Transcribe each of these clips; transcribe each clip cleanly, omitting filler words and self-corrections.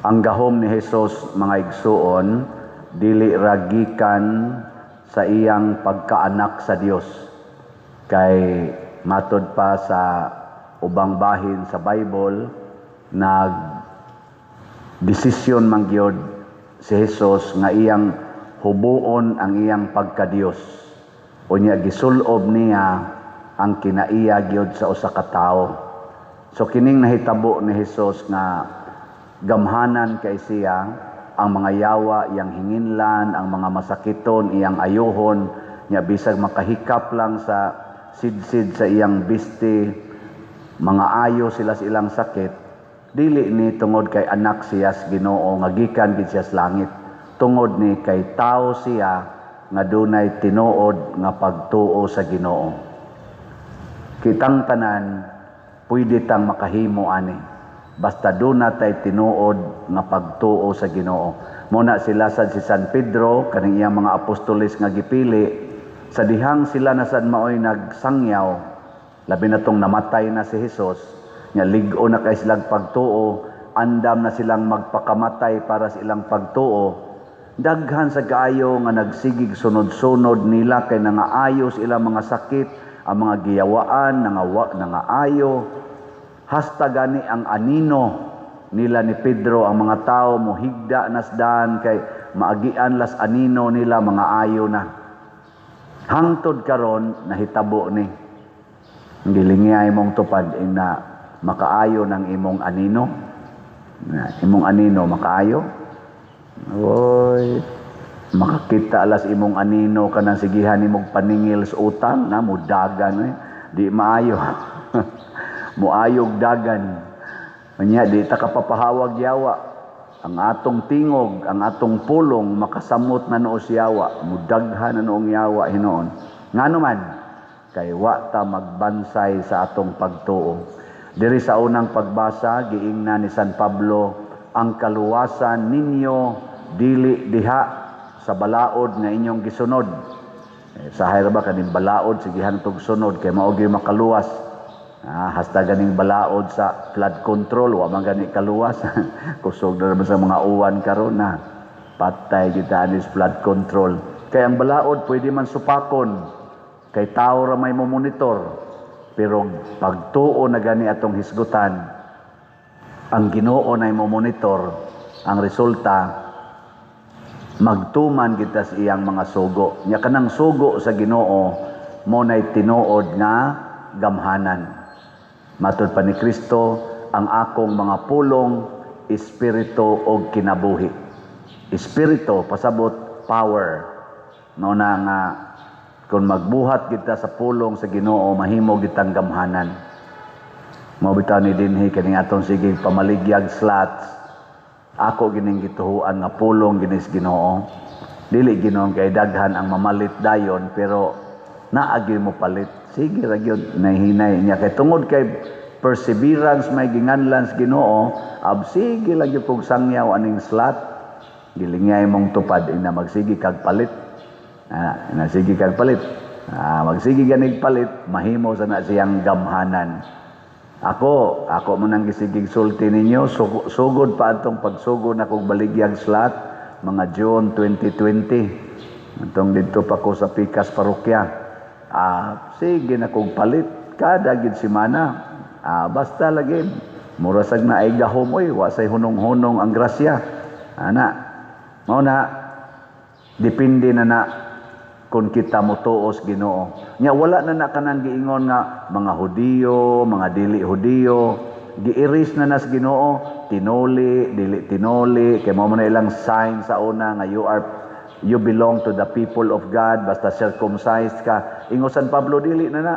Ang gahom ni Jesus, mga igsuon, dili ra gikan sa iyang pagkaanak sa Dios. Kay matod pa sa ubang bahin sa Bible, nag desisyon man gyud si Jesus nga iyang hubuon ang iyang pagkadiyos. Unya gisulob niya ang kinaiya gyud sa usa ka tawo. So kining nahitabo ni Jesus nga gamhanan kay siya, ang mga yawa iyang hinginlan, ang mga masakiton iyang ayuhon, nya bisag makahikap lang sa sidsid sa iyang bisti, mga ayo sila sa ilang sakit, dili ni tungod kay anak siya sa Ginoo nga gikan gid siya sa langit. Tungod ni kay tao siya nga dunay tinuod nga pagtuo sa Ginoo. Kitang tanan pwede tang makahimo ani basta duna tay tinuod nga pagtuo sa Ginoo. Muna sila sad si San Pedro kaning iyang mga apostoles nga gipili, sa dihang sila na sad maoy nagsangyaw, labi na tong namatay na si Jesus, nya lig-o na kay silang pagtuo, andam na silang magpakamatay para sa ilang pagtuo. Daghan sa kaayo nga nagsigig sunod-sunod nila kay nangaayos ilang mga sakit, ang mga giyawaan nangawa nangaayo, hasta gani ang anino nila ni Pedro, ang mga tao mohigda nasdan kay maagian las anino nila, mga ayo na. Hangtod karon nahitabo ni. Gilingay mong tupad ina makaayo ng imong anino. Na, imong anino makaayo. Oy, makakita alas imong anino kanang sigihan nimong paningil sa utang na mudagan eh. Di maayo. Muayog dagan. Unya di ta kapapahawag yawa. Ang atong tingog, ang atong pulong makasamot na noos yawa, mudaghan na noong yawa hinoon. Ngano man kay wa ta magbansay sa atong pagtuo. Diri sa unang pagbasa, giingnan ni San Pablo, ang kaluwasan ninyo dili diha sa balaod nga inyong gisunod. Eh, sa ra ba kaning balaod sigihan tog sunod kay mao gyud makaluwas. Ah, hasta ganing balaod sa flood control wa man gani kaluwas. Kusog na naman sa mga uwan karon na patay gyud ta anis flood control. Kay ang balaod pwede man supakon kay tao ra may mo-monitor. Pero pagtuo na gani atong hisgutan, ang Ginoo na mo monitor, ang resulta magtuman kita sa iyang mga sugo. Nya kanang sugo sa Ginoo mo nay tinuod nga gamhanan. Matod pa ni Kristo, ang akong mga pulong espiritu og kinabuhi. Espiritu pasabot power. No na nga kung magbuhat kita sa pulong sa Ginoo, mahimo gitang gamhanan. Mao bitaw ni dinhi kaning atong sige pamaligyag slots. Ako gining gituhuan nga pulong ginis Ginoo. Dili Ginoo kay daghan ang mamalit dayon, pero naagi mo palit. Sige ra gyud nahinay niya kay tungod kay perseverance may ginganlan sa Ginoo, ab sige lang gyud kog sangyaw aning slot. Gilingay mong tupad ina magsige kag palit. Ah, ina sige kag palit. Ah, magsige ganig palit, mahimo sa na siyang gamhanan. Ako, ako mo nang gisigig sulti ninyo, sugod pa atong pagsugod na kog baligyag slot, mga June 2020. Atong didto pa ko sa Pikas Parokya. Ah, sige na kog palit kada gid semana. Ah, basta lagi mura sag na ay gahom oy, wa say hunong-hunong ang grasya. Ana. Mao na depende na na kung kita motuos Ginoo. Nya wala na na kanang giingon nga mga Hudiyo, mga dili Hudiyo, giiris na nas Ginoo, tinuli, dili tinuli, kay mao man na ilang sign sa una nga you belong to the people of God basta circumcised ka. Ingon San Pablo, dili na na.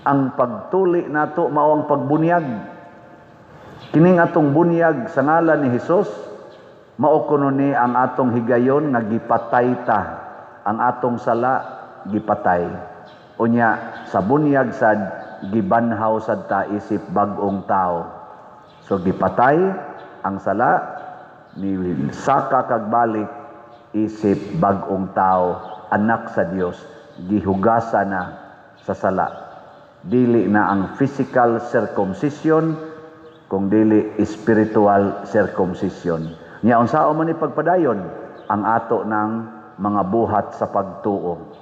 Ang pagtuli nato mao ang pagbunyag. Kining atong bunyag sa ngalan ni Hesus, mao kuno ni ang atong higayon nga gipatay ta. Ang atong sala gipatay. Unya sa bunyag sad gibanhaw sad ta isip bag-ong tao. So gipatay ang sala ni saka kag balik isip bag-ong tao, anak sa Dios, gihugasa na sa sala. Dili na ang physical circumcision Kung dili spiritual circumcision. Nya unsaon man ni pagpadayon ang ato ng mga buhat sa pagtuo?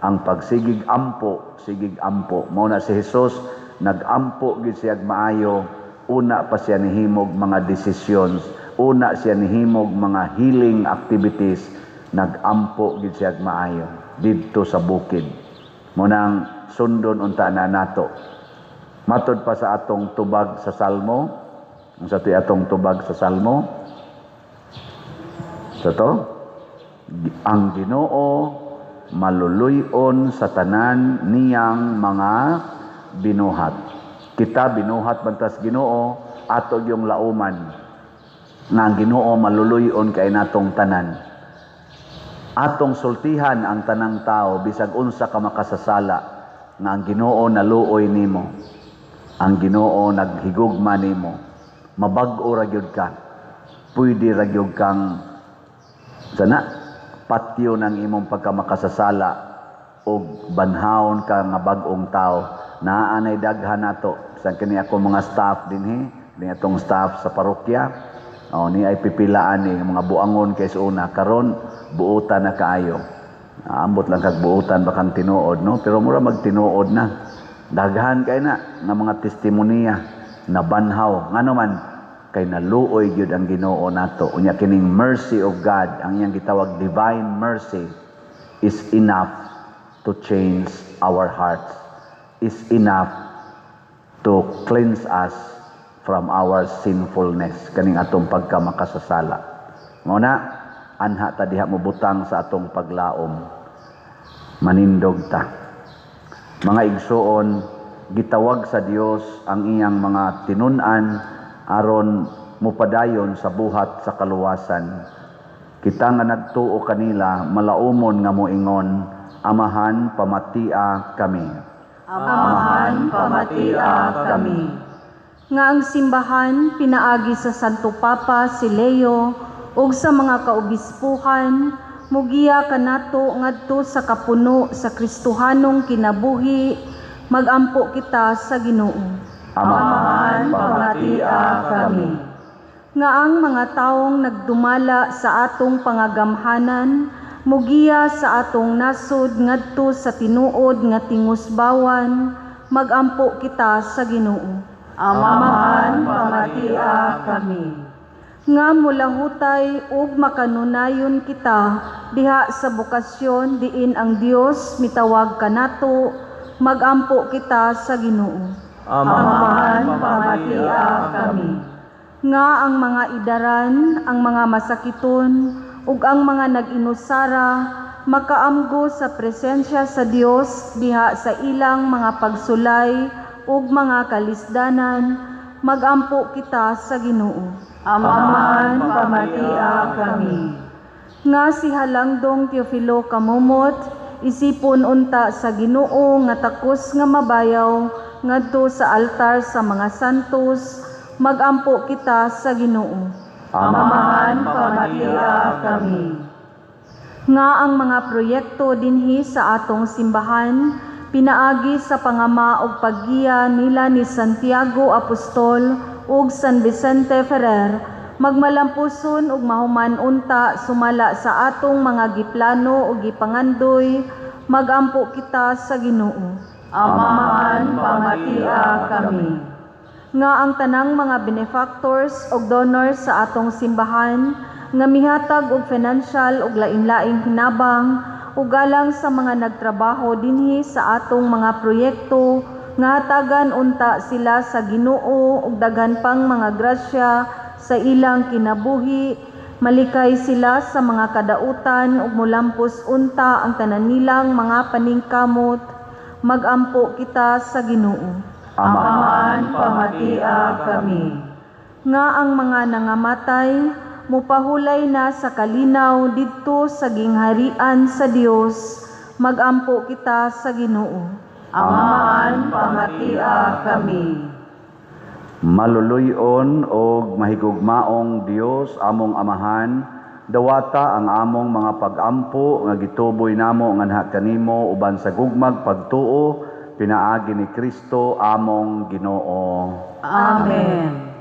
Ang pagsigig ampo, sigig ampo. Mao na si Jesus, nagampo gid siya maayo, una pa siya nihimog mga decisions, una siya nihimog mga healing activities, nagampo gid siya maayo didto sa bukid. Mao nang sundon unta na nato. Matod pa sa atong tubag sa Salmo, unsa to'y atong tubag sa Salmo? Sa to? Ang Ginoo maluluyon sa tanan niyang mga binuhat. Kita binuhat bantas Ginoo, ato yung lauman nga ang Ginoo maluluyon kay natong tanan. Atong sultihan ang tanang tao bisag unsa ka makasasala nga ang Ginoo naluoy nimo. Ang Ginoo naghigugma nimo. Mabag-o ra gyud ka. Pwede ra gyud kang sana patyo ng imong pagkamakasasala og banhawon ka nga bag-ong tao. Naa nay daghan nato sa kini ako mga staff dinhi, ni atong staff sa parokya. O ni ay pipilaan ni mga buangon kay sa una, karon buutan na kaayo. Ambot lang kag buutan bakang tinuod, no, pero mura magtinuod na. Daghan kay na nga mga testimonya na banhaw, ngano man kay naluoy gyud ang Ginoo nato. Unya kining mercy of God, ang iyang gitawag divine mercy, is enough to change our hearts, is enough to cleanse us from our sinfulness, kaning atong pagkamakasasala. Mao na anha ta diha mobutang sa atong paglaom. Manindog ta. Mga igsuon, gitawag sa Dios ang iyang mga tinun-an aron mupadayon sa buhat sa kaluwasan. Kita nga nagtuo kanila, malaumon nga moingon, "Amahan, pamatia kami." Amahan, pamatia kami. Nga ang simbahan pinaagi sa Santo Papa si Leo ug sa mga kaobispuhan mugiya kanato ngadto sa kapuno sa Kristohanong kinabuhi, magampo kita sa Ginoo. Amahan, Amahan, pamatia kami. Nga ang mga taong nagdumala sa atong pangagamhanan mugiya sa atong nasod ngadto sa tinuod nga tingusbawan, magampo kita sa Ginoo. Amahan, pamatia kami. Nga mulahutay ug makanunayon kita diha sa bokasyon diin ang Dios mitawag kanato, magampo kita sa Ginoo. Amahan, pamatia kami. Nga ang mga idaran, ang mga masakiton ug ang mga nag-inusara makaamgo sa presensya sa Dios diha sa ilang mga pagsulay ug mga kalisdanan, magampo kita sa Ginoo. Amahan, pamatia kami. Nga si Halangdong Teofilo Camomot isipon unta sa Ginoo nga takos nga mabayaw ngadto sa altar sa mga santos, magampo kita sa Ginoo. Amahan, pamatia kami. Nga ang mga proyekto dinhi sa atong simbahan pinaagi sa pangama ug paggiya nila ni Santiago Apostol ug San Vicente Ferrer magmalampuson ug mahuman unta sumala sa atong mga giplano ug gipangandoy, magampo kita sa Ginoo. Amahan, pamatia kami. Nga ang tanang mga benefactors ug donors sa atong simbahan nga mihatag og financial ug lain-laing hinabang ug alang sa mga nagtrabaho dinhi sa atong mga proyekto, nga hatagan unta sila sa Ginoo og daghan pang mga grasya sa ilang kinabuhi, malikay sila sa mga kadautan ug molampos unta ang tanan nilang mga paningkamot, magampo kita sa Ginoo. Amahan, pamatia kami. Nga ang mga nangamatay mupahulay na sa kalinaw didto sa gingharian sa Dios, magampo kita sa Ginoo. Amahan, pamatia kami. Maluluyon og mahigugmaong Dios, among Amahan, dawata ang among mga pagampo nga gituboy namo nganha kanimo uban sa gugmag pagtuo pinaagi ni Kristo among Ginoo. Amen.